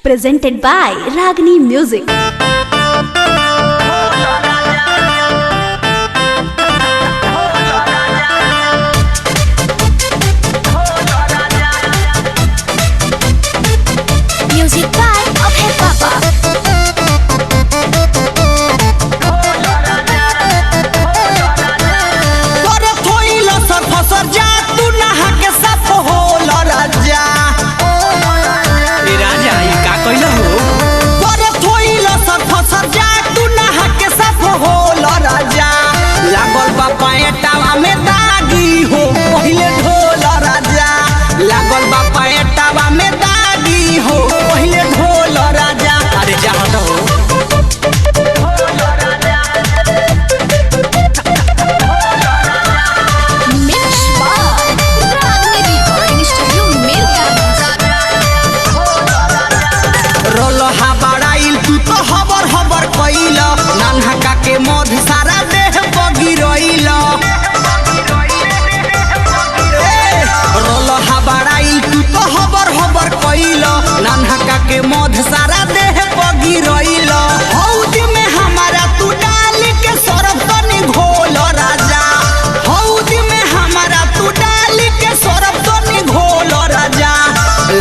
Presented by Ragini Music. Music by Abhay Baba. पर थोइल सर फसर जा तू नहा के साफ होल राजा। ए राजा, ई का कइल हो? पर थोइल सर फसर जा तू नहा के साफ होल राजा। लागल बा पैटावा में दागी हो पहिले ढोल राजा। लागल बा पैटावा में दागी हो पहिले ढोल राजा। अरे जा हट हो। Mix by Ragini Recording Studio, Mirganj. Role हबड़ाइल तू तो हबर हबर कइल, नान्हा का के मध सारा देह बगिरइल। रोल हबड़ाइल तू तो हबर हबर कइल, नान्हा का के मध सारा देह बगिरइल। हौद में हमारा तू डाल के सरफ तनी घोल राजा। हौद में हमारा तू डाल के सरफ तनी घोल राजा।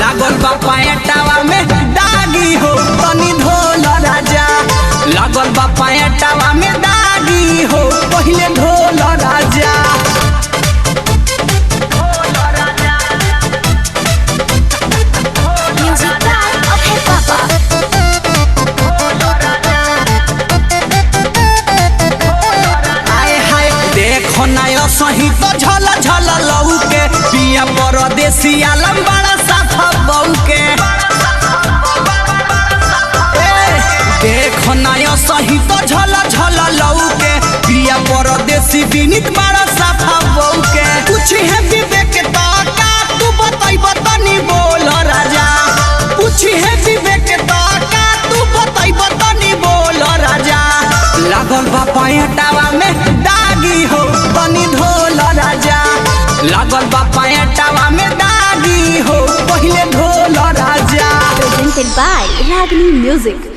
लागल बा पैटावा में दागी हो तनी धोल राजा। लागल बा पैटावा में दागी हो पहिले ढोल राजा। Music by Abhay Baba. आए हाय देखो नय सही तो झल झल लऊ के, पिया परदेसी आलम बड़ा साथ बऊ के। ए, देखो नय सही तो झल झल लऊ के, पिया परदेसी विनीत बड़ा साथ बऊ के। कुछ है विवेक तो का तू बताई तनी बोल राजा। कुछ है विवेक तो का तू बताई तनी बोल राजा। लागल बा पैटावा में दागी हो तनी ढोल राजा। लागल बा पैटावा में दागी हो पहिले ढोल राजा। Presented by Ragini Music.